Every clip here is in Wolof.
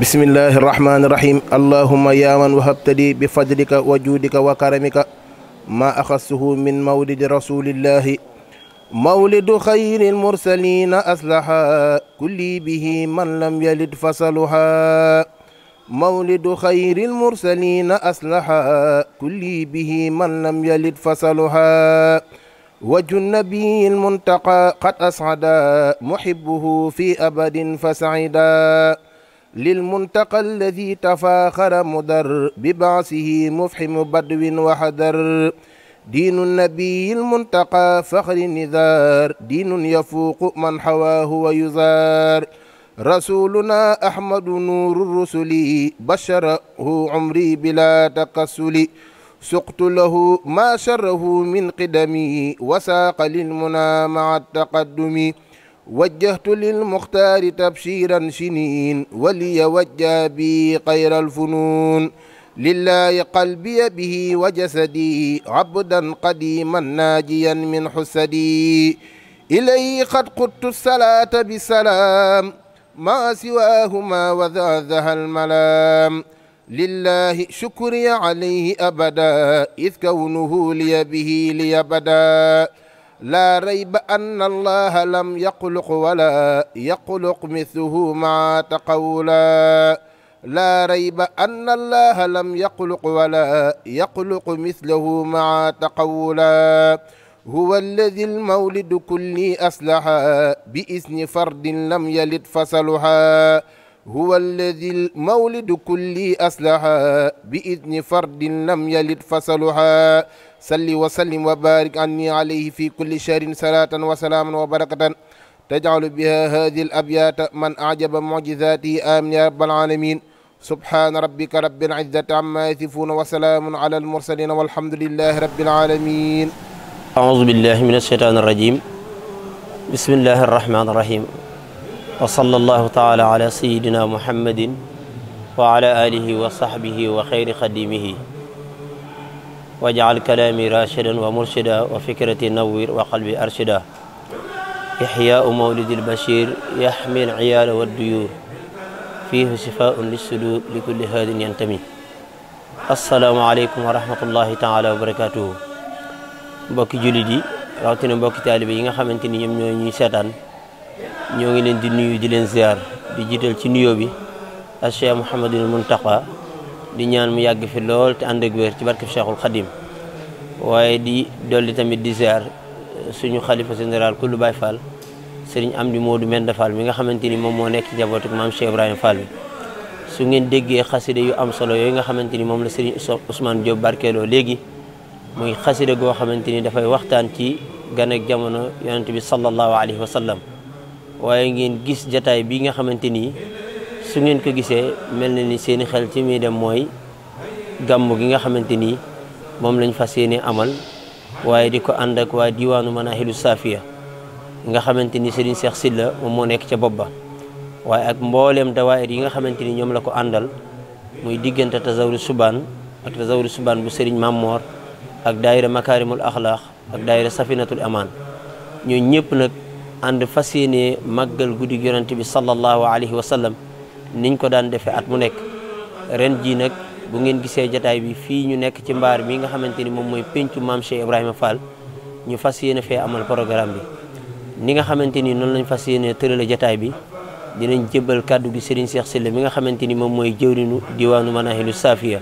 bismillahi irrahmani irrahim allahumma ya man wahabtali bi fadlika wa juudika wa karamika ma axassuhu min mawlidi rasulillahi mawlidu xayril mursalina aslaha kulli bihi man lam yalid fasaluha mawlidu xayril mursalina aslaha kulli bihi man lam yalid fasaluha wajhu nabiyil muntaqa qad as'ada muhibbuhu fi abadin fasa'ida للمنتقى الذي تفاخر مدر ببعثه مفحم بدو وحدر دين النبي المنتقى فخر نذار دين يفوق من حواه ويزار رسولنا أحمد نور الرسل بشره عمري بلا تكسل سقت له ما شره من قدمي وساق للمنى مع التقدم وجهت للمختار تبشيرا شنين ولي وجه بي خير الفنون لله قلبي به وجسدي عبدا قديما ناجيا من حسدي إليه قد قدت الصلاة بسلام ما سواهما وذاذها الملام لله شكري عليه أبدا إذ كونه لي به ليبدا لا ريب أن الله لم يخلق ولا يخلق مثله مع تقولا لا ريب أن الله لم يخلق ولا يخلق مثله مع تقولا هو الذي المولد كلي أصلحا بإذن فرد لم يلد فصلها هو الذي المولد كلي أصلحا بإذن فرد لم يلد فصلها صل وسلم وبارك عني عليه في كل شهر صلاة وسلام وبركة تجعل بها هذه الأبيات من أعجب معجزاته آمين يا رب العالمين سبحان ربك رب العزة عما يصفون وسلام على المرسلين والحمد لله رب العالمين. أعوذ بالله من الشيطان الرجيم. بسم الله الرحمن الرحيم. وصلى الله تعالى على سيدنا محمد وعلى آله وصحبه وخير خديمه واجعل كلامي راشدا ومرشدا وفكرتي نوّر وقلبي أرشدا إحياء مولد البشير يحمي العيال والديور فيه شفاء للصدور لكل هاد ينتمي. السلام عليكم ورحمة الله تعالى وبركاته. mbokki jullit yi rawatina mbokki taalibe yi nga xamante ni ñoom ñoo ñuy seetaan ñoo ngi leen di nuyu di leen ziar di jiital ci nuyoo bi ak Cheikh Mouhamadul Muntaqa di ñaan mu yàgg fi lool te ànd ak wér ci barke Cheikhul Khadim waaye di dolli tamit di ziar suñu xalifa général kullu Baye Fall Serigne Amdi Modou Mende Fall mi nga xamante ni moom moo nekk ci njabootu maam Cheikh Ibrahima Fall bi su ngeen déggee xasida yu am solo yooyu nga xamante ni moom la Serigne Ousmane Diop barkeeloo léegi muy xasida goo xamante ni dafay waxtaan ci gan ak jamono yonent bi sallallahu alayhi wa sallam waaye ngeen gis jataay bi nga xamante ni su ngeen ko gisee mel na ni seeni xel ci muy dem mooy gàmm gi nga xamante ni moom lañ fas yéene amal waaye di ko ànd ak waa diwaanu Manahilu Safiya nga xamante ni Serigne Cheikh Sylla moom moo nekk ca bopp ba waaye ak mbooleem dawaayir yi nga xamante ni ñoom la ko àndal muy diggante Tazawudu Subaan ak Tazawudu Subaan bu Serigne Mamor ak daayira Makarimul Akhlaq ak daayira Safinatul Aman ñoo ñëpp nag ànd fas yéene màggal guddi yonent bi sallallahu alayhi wa sallam niñ ko daan defee at mu nekk ren jii nag bu ngeen gisee jataay bi fii ñu nekk ci mbaar mi nga xamante ni moom mooy pencu maam Cheikh Ibrahima Fall ñu fas yéene fee amal programme bi ni nga xamante ni noonu lañ fas yéene tërale jataay bi dinañ jébbal kàddu gi Serigne Cheikh Sylla mi nga xamante ni moom mooy jëwrinu diwaanu Manahilu Safiya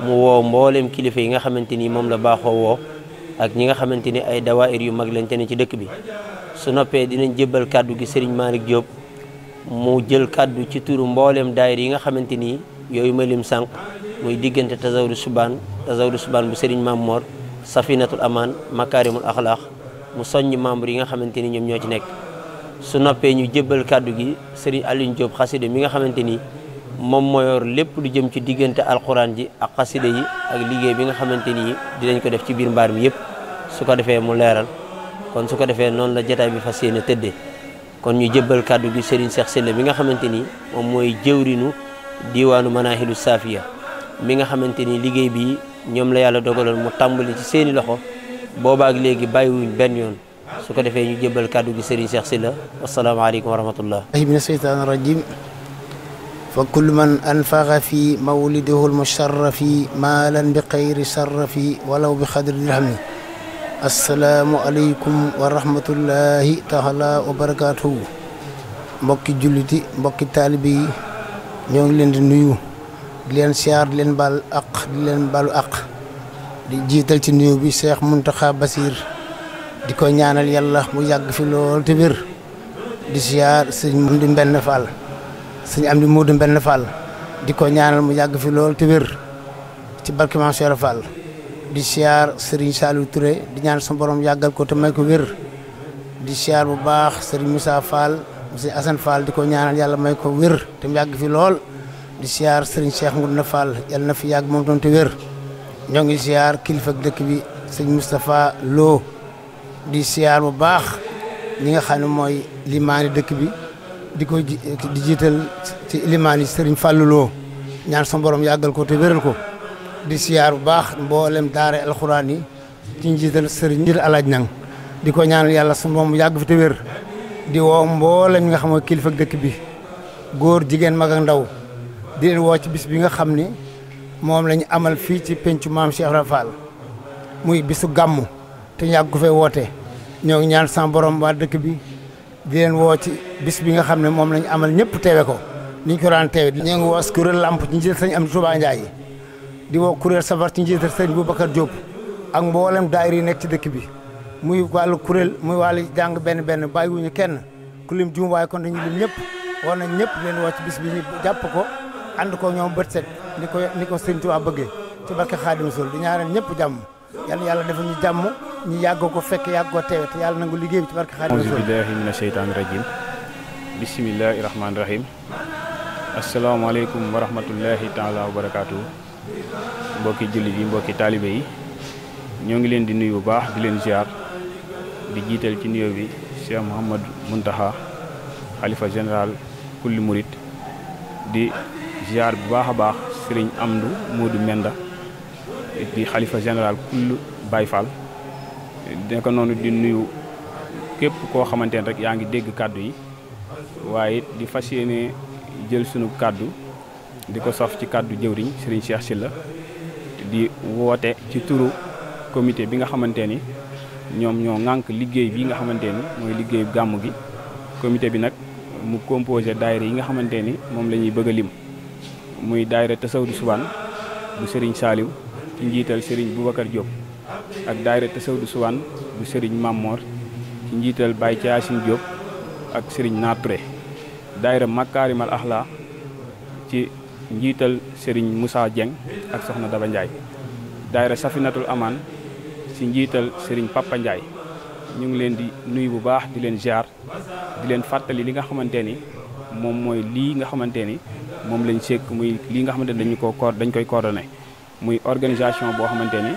mu woo mboolem kilifa yi nga xamante ni moom la baaxoo woo ak ñi nga xamante ni ay dawaayir yu mag lañ te ne ci dëkk bi su noppee dinañ jébbal kàddu gi Serigne Malick Diop mu jël kàddu ci turu mboolem daayir yi nga xamante ni yooyu ma lim sànq muy diggante Tazawudu Subaan bu Serigne Mamor Safinatul Aman Makarimul Akhlaq mu soññ membre yi nga xamante ni ñoom ñoo ci nekk su noppee ñu jébbal kàddu gi Serigne Alioune Diop xasida mi nga xamante ni moom moo yor lépp lu jëm ci diggante alquran ji ak xasida yi ak liggéey bi nga xamante ni dinañ ko def ci biir mbaar mi yëpp su ko defee mu leeral kon su ko defee noonu la jotaay bi fas yéene tëddee kon ñu jébbal kàddu gi Serigne Cheikh Sylla mi nga xamante ni moom mooy jëwrinu diwaanu Manahilu Safiya mi nga xamante ni liggéey bi ñoom la yàlla dogaloon mu tàmbali ci seeni loxo boobaak léegi bàyyiwuñ benn yoon su ko defee ñu jébbal kàddu gi Serigne Cheikh Sylla wasalaamaaleykum wa rahmatullah. mina sheytaani rajim fa kullu man anfaqa fi mawlidihi almusharrafi maalan bi xayri sarrafi walaw bi xadri dirhami. assalaamu aleykum wa rahmatullahi taala wa barakaatuhu. mbokki julliti mbokki taalibe yi ñoo ngi leen di nuyu di leen siyaar di leen baal aq di leen baalu aq di jiital ci nuyu bi Cheikh Mountakha Bassir di ko ñaanal yàlla mu yàgg fi lool te wér. di siyaar sëñ Amdi Mbenn Fall sëñ Amdi Moodu Mbenn Fall di ko ñaanal mu yàgg fi lool te wér ci barke Maam Cheikh Fall. di siyaar Serigne Saliou Touré di ñaan sa borom yàggal ko te may ko wér. di siyaar bu baax Serigne Moussa Fall Serigne Assane Fall di ko ñaanal yàlla may ko wér te mu yàgg fi lool. di siyaar Serigne Cheikh Ngounda Fall yàlla na fi yàgg moom doon te wér. ñoo ngi siyaar kilifa dëkk bi sëñ Moustapha Lo. di siyaar bu baax ñi nga xam ne mooy limaani dëkk bi di ko di jiital ci limaan yi Serigne Fallou Lo ñaan sa borom yàggal ko te wéral ko. di siyaar bu baax mboolem daara alxuraan yi ci njiital Serigne Alaaj Ñang di ko ñaanal yàlla sa borom yàgg fi te wér. di woo mboolem ñi nga xam ne kilifa dëkk bi góor jigéen mag ak ndaw di leen woo ci bis bi nga xam ni moom lañu amal fii ci pencu maam Cheikh Ibra Fall muy bisu gàmmu te yàgg ko fay woote. ñoo ngi ñaan sa borom waa dëkk bi di leen woo ci bis bi nga xam ne moom lañu amal ñëpp teewe ko ni ñu ko daan teewe. ñoo ngi woo kuréel lamp ci njiital sëñ Amdi Touba Ndiaye di woo kuréel safar ci njiital sëñ Boubacar Diop ak mboolem daayira yi nekk ci dëkk bi muy wàllu kuréel muy wàllu jàng benn bàyyiwuñu kenn ku lim juum waaye kon dañu lim ñëpp war nañ ñëpp leen woo ci bis bi ñu jàpp ko ànd ko ñoom bët set ni ko sëñ Touba bëggee ci barke Xaadimu Rasuul di ñaanal ñëpp jàmm yàlla defal ñu jàmm ñu yàgg ko fekk yàgg ko teewe te yàlla nangu liggéey bi ci barke Xaadimu Rasuul. auzu billaahi mina sheytaani rajiim bismillaahi rahmaani rahiim asalaamaaleykum wa rahmatullahi taala wa barakaatu. mbokki jullit yi mbokki taalibe yi ñoo ngi leen di nuyu bu baax di leen ziar di jiital ci nuyoo bi Cheikh Mouhamadou Mountakha xalifa général kulli murit di ziar bu baax a baax Serigne Amdu Moodu Menda di xalifa général kullu Baye Fall. naka noonu di nuyu képp koo xamante ne rek yaa ngi dégg kàddu yi waaye di fas yéene jël sunu kàddu di ko sof ci kàddu jëwriñ Serigne Cheikh Sylla di woote ci turu comité bi nga xamante ni ñoom ñoo ŋànk liggéey bi nga xamante ni mooy liggéeyu gàmmu gi. comité bi nag mu composé daayira yi nga xamante ni moom la ñuy bëgg a lim muy daayira Tasawudu Subaan bu Serigne Saliou ci njiital Serigne Boubacar Diop ak daayira Tasawudu Subaan bu Serigne Mamor ci njiital Baye Thiassine Diop ak Serigne Naatouré. daayira Makarimal Axlaa ci njiital Serigne Moussa Dieng ak Soxna Daba Ndiaye. daayira Safinatul Amaan ci njiital Serigne Papa Ndiaye. ñu ngi leen di nuyu bu baax di leen ziar di leen fàttali li nga xamante ni moom mooy lii nga xamante ni moom lañ sekk muy lii nga xamante ni dañ koy coordonné muy organisation boo xamante ni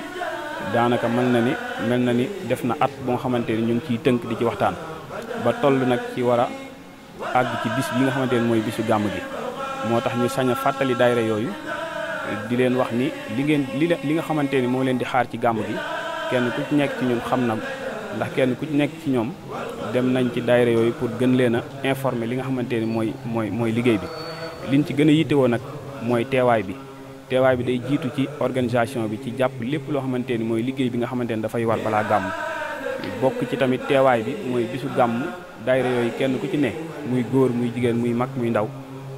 daanaka mel na ni def na at boo xamante ni ñu ngi ciy tënk di ci waxtaan ba toll nag ci war a àgg ci bis bi nga xamante ni mooy bisu gàmm gi. moo tax ñu sañ a fàttali daayira yooyu di leen wax ni li nga xamante ni moo leen di xaar ci gàmm gi kenn ku ci nekk ci ñun xam na ndax kenn ku ci nekk ci ñoom dem nañ ci daayira yooyu pour gën leen a informer li nga xamante ni mooy liggéey bi. liñ ci gën a yittewoo nag mooy teewaay bi day jiitu ci organisation bi ci jàpp lépp loo xamante ni mooy liggéey bi nga xamante ni dafay war balaa gàmm. bokk ci tamit teewaay bi mooy bisu gàmm daayira yooyu kenn ku ci ne muy góor muy jigéen muy mag muy ndaw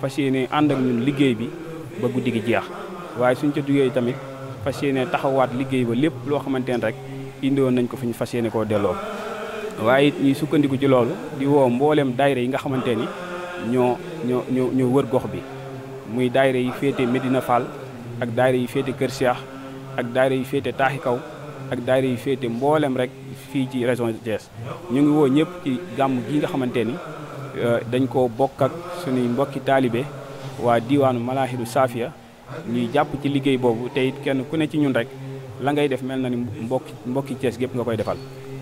fas yéene ànd ak ñun liggéey bi ba guddi gi jeex. waaye suñ ca duggee tamit fas yéene taxawaat liggéey ba lépp loo xamante ne rek indiwoon nañ ko fi ñu fas yéene koo delloo. waaye it ñuy sukkandiku ci loolu di woo mboolem daayira yi nga xamante ni ñoo wër gox bi muy daayira yi féete Medina Fall ak daayira yi féete Kër Cheikh ak daayira yi féete Taaxi Kaw ak daayira yi féete mboolem rek fii ci région de Thiès. ñu ngi woo ñëpp ci gàmm gi nga xamante ni dañ koo bokk ak suñuy mbokki taalibe waa diwaanu Malaahidu Saafiya ñuy jàpp ci liggéey boobu te it kenn ku ne ci ñun rek la ngay def mel na ni mbokki Thiès gépp nga koy defal.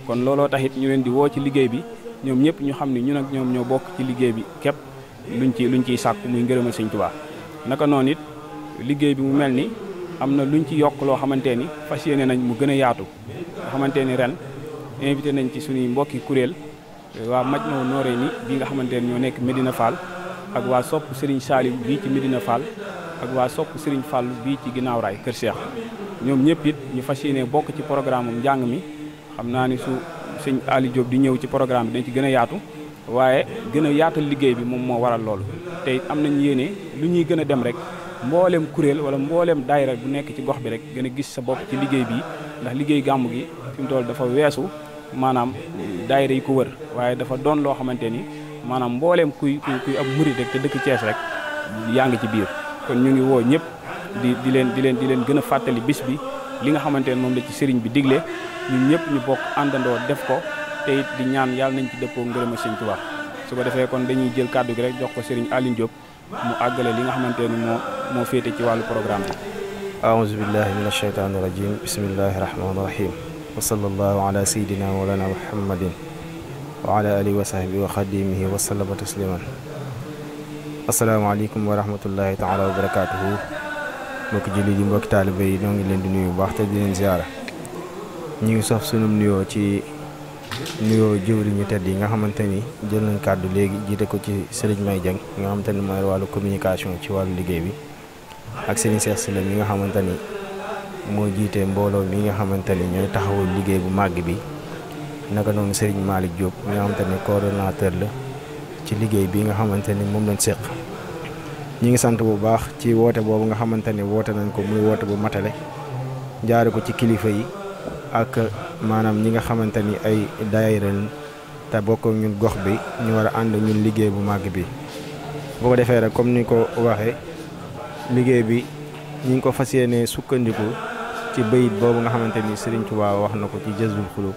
kon looloo taxit ñu leen di woo ci liggéey bi ñoom ñëpp ñu xam ne ñun ak ñoom ñoo bokk ci liggéey bi képp luñ ciy sàkku muy ngërëmal Sëñ Tuubaa. naka noonu it liggéey bi mu mel ni am na luñ ci yokk loo xamante ni fas yéene nañ mu gën a yaatu nga xamante ni ren invité nañ ci suñuy mbokki kuréel waa Majmahun Nurayni bi nga xamante ni ñoo nekk Medina Fall ak waa sopp Serigne Saliou bii ci Medina Fall ak waa sopp Serigne Fall bii ci ginnaaw raay Kër Cheikh ñoom ñëpp it ñu fas yéene bokk ci programme am njàng mi xam naa ni su sëñ Ali Diop di ñëw ci programme bi dañ ci gën a yaatu waaye gën a yaatal liggéey bi moom moo waral loolu te it am nañ yéene lu ñuy gën a dem rek mbooleem kuréel wala mbooleem daayira bu nekk ci gox bi rek gën a gis sa bopp ci liggéey bi ndax liggéey gàmmu gi fi mu toll dafa weesu maanaam daayira yi ko wër waaye dafa doon loo xamante ni maanaam mbooleem kuy ab murid rek te dëkk Thiès rek yaa ngi ci biir kon ñu ngi woo ñëpp di leen gën a fàttali bis bi li nga xamante ne moom la ci sëriñ bi digle ñun ñëpp ñu bokk àndandoo def ko te it di ñaan yàlla nañ ci dëppoo ngërëma sëñ Tuubaa su ko defee kon dañuy jël kàddu gi rek jox ko sëriñ Aline Diop mu àggale li nga xamante ne moo féete ci wàllu programme bi. aouzu billahi min ashaytaani rajim bismillahi rahmaani rahim wa sallallahu ala sayidina walana muhammadin wa ala alihi wa sahbihi wa xadimihi wa sallama tasliman asalaamaaleykum wa rahmatullahi taala wa barakatuhu mbokki jullit yi mbokki taalibe yi ñoo ngi leen di nuyu bu baax te di leen ziara ñu ngi sof sunum nuyoo ci nuyoo jëwriñu tedd yi nga xamante ni jël nañ kàddu léegi jiite ko ci Serigne May Dieng nga xamante ni mooy wàllu communication ci wàllu liggéey bi ak Serigne Cheikh Sylla mi nga xamante ni moo jiite mbooloo mi nga xamante ni ñooy taxawul liggéey bu màgg bi naka noonu Serigne Malick Diop mi nga xamante ni coordonnateur la ci liggéey bi nga xamante ni moom lañ séq ñi ngi sant bu baax ci woote boobu nga xamante ni woote nañ ko muy woote bu matale jaare ko ci kilifa yi ak maanaam ñi nga xamante ni ay daayira te bokk ñun gox bi ñu war a ànd ñun liggéey bu màgg bi boo ko defee rek comme ni ko waxee liggéey bi ñi ngi ko fas yéene sukkandiku ci bayit boobu nga xamante ni Serigne Touba wax na ko ci Jazbul Xulub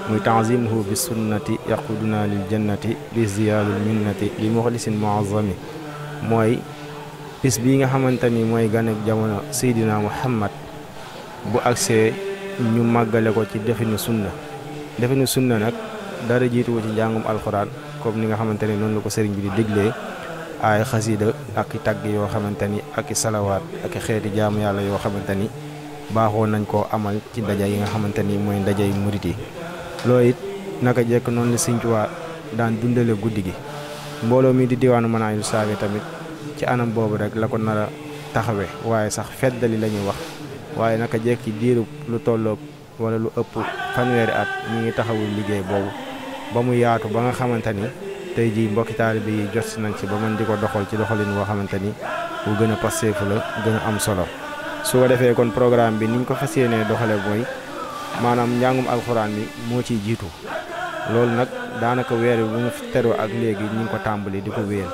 muy tanzimuhu bi sunnati yaquduna lil jannati bi ziyadul minnati li muxlisin muazzami mooy bis bii nga xamante ni mooy gane jamono Seydina Muhammad bu agsee ñu màggale ko ci definu sunna nag dara jiituwu ci njàngum alxuraan comme ni nga xamante ni noonu la ko sëriñ bi di déglee ay xasida ak i tagg yoo xamante ni ak i salawaat ak i xeeti jaamu yàlla yoo xamante ni baaxoo nañ koo amal ci ndaje yi nga xamante ni mooy ndaje yu murit yi loolu it naka jekk noonu la Sëriñ Tuubaa daan dundale guddi gi mbooloo mi di diwaanu Manaayil Saabi tamit ci anam boobu rek la ko nar a taxawe waaye sax feddali la ñuy wax waaye naka jekk ci diiru lu tolloog wala lu ëpp fanweeri at ñi ngi taxawul liggéey boobu ba mu yaatu ba nga xamante ni tey jii mbokki taalibe yi jot nañ ci ba mën di ko doxal ci doxalin boo xamante ni bu gën a passeefu la gën a am solo su ko defee kon programme bi niñ ko fas yéenee doxale mooy maanaam njàngum alxuraan bi moo ciy jiitu loolu nag daanaka weer bi bu mu teroo ak léegi ñu ngi ko tàmbali di ko wéyal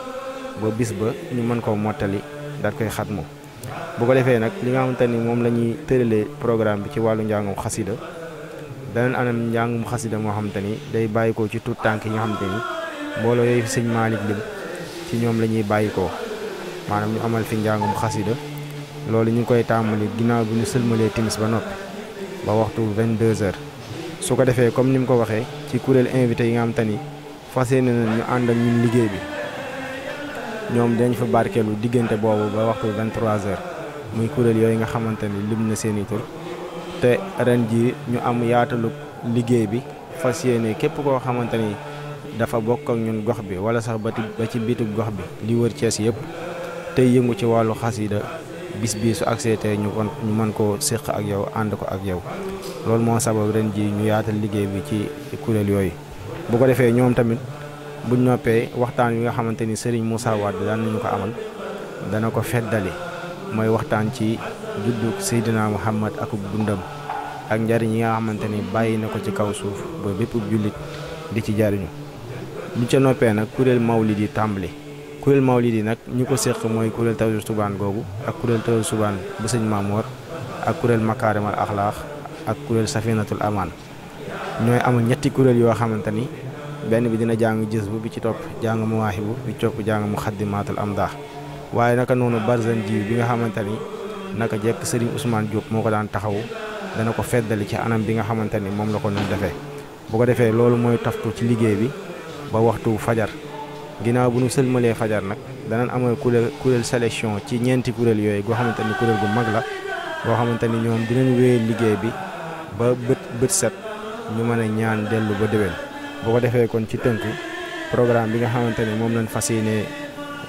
ba bis ba ñu mën koo mottali daal koy xatmu bu ko defee nag li nga xamante ni moom la ñuy tëralee programme bi ci wàllu njàngum xasida danañ anam njàngum xasida moo xamante ni day bàyyikoo ci tuut tànk yi nga xamante ni mbooloo yooyu fi sëñ Malick lim ci ñoom la ñuy bàyyikoo maanaam ñu amal fi njàngum xasida loolu ñu ngi koy tàmbali ginnaaw bi ñu sëlmalee timis ba noppi ba waxtu 22h su ko defee comme ni mu ko waxee ci kuréel invité yi nga xamante ni fas yéene na ñu ànd ak ñun liggéey bi ñoom dañ fa barkeelu diggante boobu ba waxtu 23h muy kuréel yooyu nga xamante ni lim na seeni tur te ren ji ñu am yaatalu liggéey bi fas yéene képp koo xamante ni dafa bokk ak ñun gox bi wala sax ba ci bitu gox bi li wër Cees yëpp tey yëngu ci wàllu xasida bis bii su agsee tey ñu mën koo séq ak yow ànd ko ak yow loolu moo sabab ren ji ñu yaatal liggéey bi ci kuréel yooyu bu ko defee ñoom tamit buñ noppee waxtaan wi nga xamante ni Serigne Moussa Wade daan nañu ko amal dana ko feddali mooy waxtaan ci juddu Seydina Muhammad ak dundam ak njariñ yi nga xamante ni bàyyi na ko ci kaw suuf ba bépp jullit di ci jariñu buñ ca noppee nag kuréel mawlid yi tàmbali kuréel mawlid yi nag ñu ko séq mooy kuréel tawhid subaan googu ak kuréel tawhid subaan bu sëñ Mamoor ak kuréel makaarimal axlaax ak kuréel safinatul amaan ñooy amul ñetti kuréel yoo xamante ni benn bi dina jàng jës bi ci topp jàng muwaahibu bi ci topp jàng muxaddimaatul amdaax waaye naka noonu barzan ji bi nga xamante ni naka jekk Serigne Ousmane Diop moo ko daan taxawu dana ko feddali ci anam bi nga xamante ni moom la ko doon defee bu ko defee loolu mooy taftu ci liggéey bi ba waxtu fajar ginnaaw bu ñu sëlmalee fajar nag danañ amal kuréel sélection ci ñeenti kuréel yooyu goo xamante ni kuréel gu mag la boo xamante ni ñoom dinañ wéyal liggéey bi ba bët set ñu mën a ñaan dellu ba déwén bu ko defee kon ci tënk programme bi nga xamante ni moom lañ fas yéene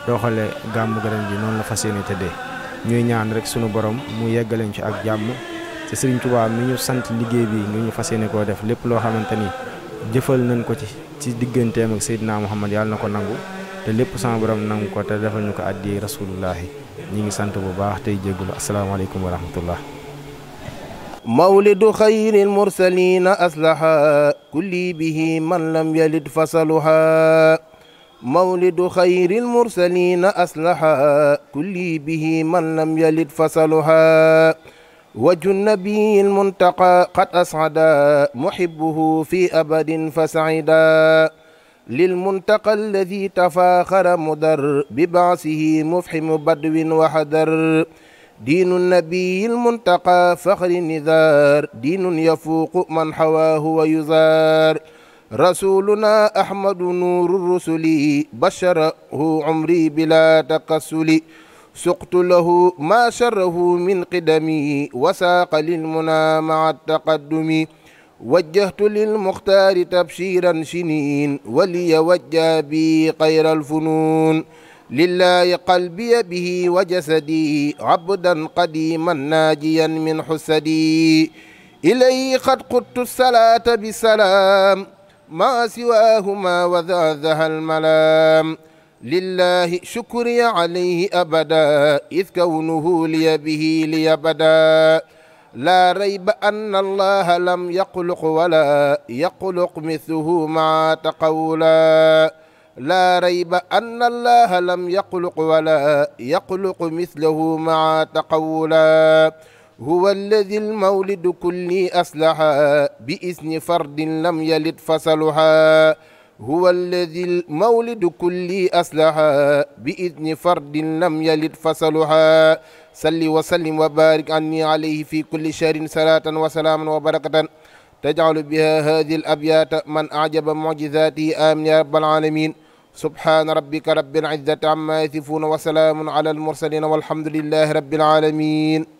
doxale gàmmu ren ji noonu la fas yéene tëddee ñuy ñaan rek sunu borom mu yeggaleñ ci ak jàmm te Serigne Touba mi ñu sant liggéey bi ñu fas yéene koo def lépp loo xamante ni jëfal nañ ko ci digganteem ak Seydina Muhammad yàlla na ko nangu te lépp sama borom nangu ko te defal ñu ko addi rasulullahi ñi ngi sant bu baax tey jéggulu asalaamaaleykum wa rahmatullah. mawlidu xayril mursalina aslaha kulli bihi man lam yalid fasaluha mawlidu xayril mursalina aslaha kulli bihi man lam yalid fasaluha wajhu nabiyil muntaqa qad as'ada muhibbuhu fi abadin fasa'ida للمنتقى الذي تفاخر مدر ببعثه مفحم بدو وحدر دين النبي المنتقى فخر نذار دين يفوق من حواه ويزار رسولنا أحمد نور الرسل بشره عمري بلا تكسل سقت له ما شره من قدمي وساق للمنى مع التقدم وجهت للمختار تبشيرا شنين ولي وجه بي خير الفنون لله قلبي به وجسدي عبدا قديما ناجيا من حسدي إليه قد قدت الصلاة بالسلام ما سواهما وذاذها الملام لله شكري عليه أبدا إذ كونه لي به ليبدا لا ريب أن الله لم يخلق ولا يخلق مثله مع تقولا لا ريب أن الله لم يخلق ولا يخلق مثله مع تقولا هو الذي المولد كلي أصلحا بإذن فرد لم يلد فصلها هو الذي المولد كلي أصلحا بإذن فرد لم يلد فصلها صل وسلم وبارك عني عليه في كل شهر صلاة وسلاما وبركة تجعل بها هذه الأبيات من أعجب معجزاته آمين يا رب العالمين سبحان ربك رب العزة عما يصفون وسلام على المرسلين والحمد لله رب العالمين